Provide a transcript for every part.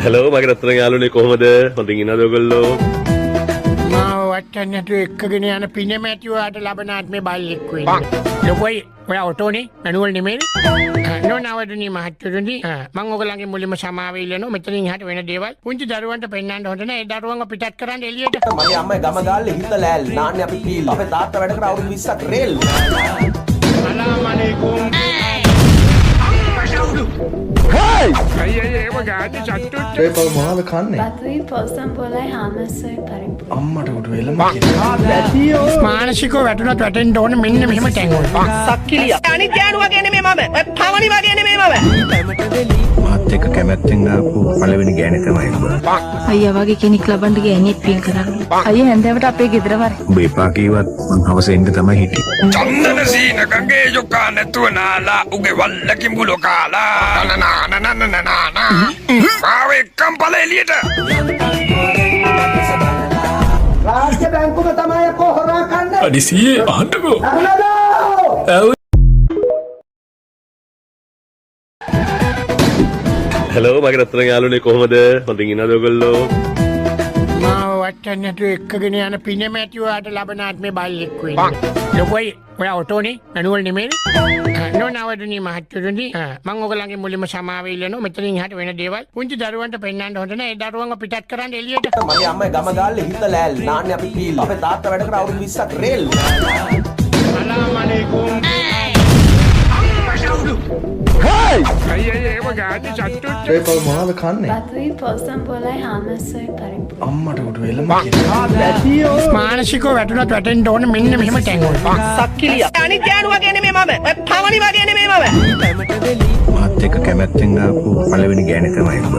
Hello මගේ රත්තරන් යාළුවනේ, කොහොමද? හොඳින් ඉන්නවද ඔයගොල්ලෝ? මාව වටන්න නැතුව එක්කගෙන යන පිනම ඇති ඔයාට ලබන ආත්මේ බල්ලෙක් වෙන්න. ලොකෝයි, ඔයා ඔටෝනේ, මැනුවල් නෙමෙයිනේ. නෝනවරුනි, මහත්තුරුනි, මං ඔයගොල්ලන්ගෙන් මුලින්ම සමාව ඉල්ලනවා. මෙතනින් එහාට වෙන දේවල් පුංචි දරුවන්ට පෙන්වන්න හොඳ නෑ. ඒ දරුවන්ව පිටත් කරන්න එළියට. මගේ අම්මයි ගම ගාල්ලේ හිත ලෑල් නාන්නේ අපි පීල්. අපේ තාත්තා වැඩ කරා අවුරුදු 20ක් රේල්. සලාම් අලයිකුම්. අයියේ, ඒව ගානේ සතුටු. ඒ පල් මොනවද කන්නේ? බතුයි පොල්සම් පොලයි හාමස්සයි පරිප්පු. අම්මට උඩු එළම කියලා. මානසිකව වැටුණත් වැටෙන්න ඕනේ මෙන්න මෙහෙම තැන් වල. සක්කිලිය. අනිත් ගෑනු වගේ නෙමෙයි මම. ඔය පවණි වගේ නෙමෙයි මම. මාත් එක්ක කැමැත්තෙන් ආපු පළවෙනි ගෑණි තමයි ඔබ. අයියා වගේ කෙනෙක් ලබන්න ගෑණියෙක් පින් කරන්න. අයියා හැන්දෑවට අපේ ගෙදර වරේ. උඹ එපා කීවත් මං හවස එන්න තමයි හිටියේ. චන්දන සීන ගඟේ යොකා නැතුව නාලා, උගේ වල්ල කිඹුලෝ කාලා නනා නනා නනා නනා. මාව එක්කම් පල එළියට. රාජ්‍ය බැංකුව තමයි යකෝ හොරා කන්නේ. අඩි සීයේ, අහන්නකෝ. අහන්නදෝ. හැලෝ මගේ රත්තරන් යාළුවනේ, කොහොමද? හොඳින් ඉන්නවද ඔයගොල්ලෝ? මාව වටන්න නැතුව එක්කගෙන යන පිනම ඇති ඔයාට ලබන ආත්මේ බල්ලෙක් වෙන්න. ලොකෝයි, ඔයා ඔටෝනේ, මැනුවල් නෙමෙයිනේ. නෝනවරුනි, මහත්තුරුනි, මං ඔයගොල්ලන්ගෙන් මුලින්ම සමාව ඉල්ලනවා. මෙතනින් එහාට වෙන දේවල් පුංචි දරුවන්ට පෙන්වන්න හොඳ නෑ. ඒ දරුවන්ව පිටත් කරන්න එළියට. මගේ අම්මයි ගම ගාල්ලේ හිත ලෑල් නාන්නේ අපි පීල්. අපේ තාත්තා වැඩ කරා අවුරුදු 20ක් රේල්. සලාම් අලයිකුම්. අයියේ, ඒව ගානේ සතුටු. ඒ පල් මොනවද කන්නේ? බතුයි පොල්සම් පොලයි හාමස්සයි පරිප්පු. අම්මට උඩු එළම කියලා. මානසිකව වැටුණත් වැටෙන්න ඕනේ මෙන්න මෙහෙම තැන් වල. සක්කිලිය. අනිත් ගෑනු වගේ නෙමෙයි මම. ඔය පවණි වගේ නෙමෙයි මම. මාත් එක්ක කැමැත්තෙන් ආපු පළවෙනි ගෑණි තමයි ඔබ.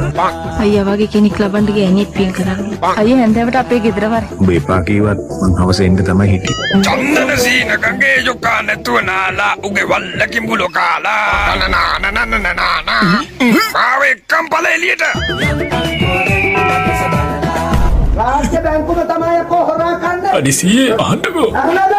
අයියා වගේ කෙනෙක් ලබන්න ගෑණියෙක් පින් කරන්න. අයියා හැන්දෑවට අපේ ගෙදර වරේ. උඹ එපා කීවත් මං හවස එන්න තමයි හිටියේ. චන්දන සීන ගඟේ යොකා නැතුව නාලා, උගේ වල්ල කිඹුලෝ කාලා නනා නනා නනා නනා. මාව එක්කම් පල එළියට. රාජ්‍ය බැංකුව තමයි යකෝ හොරා කන්නේ. අඩි සීයේ, අහන්නකෝ. අහන්නදෝ.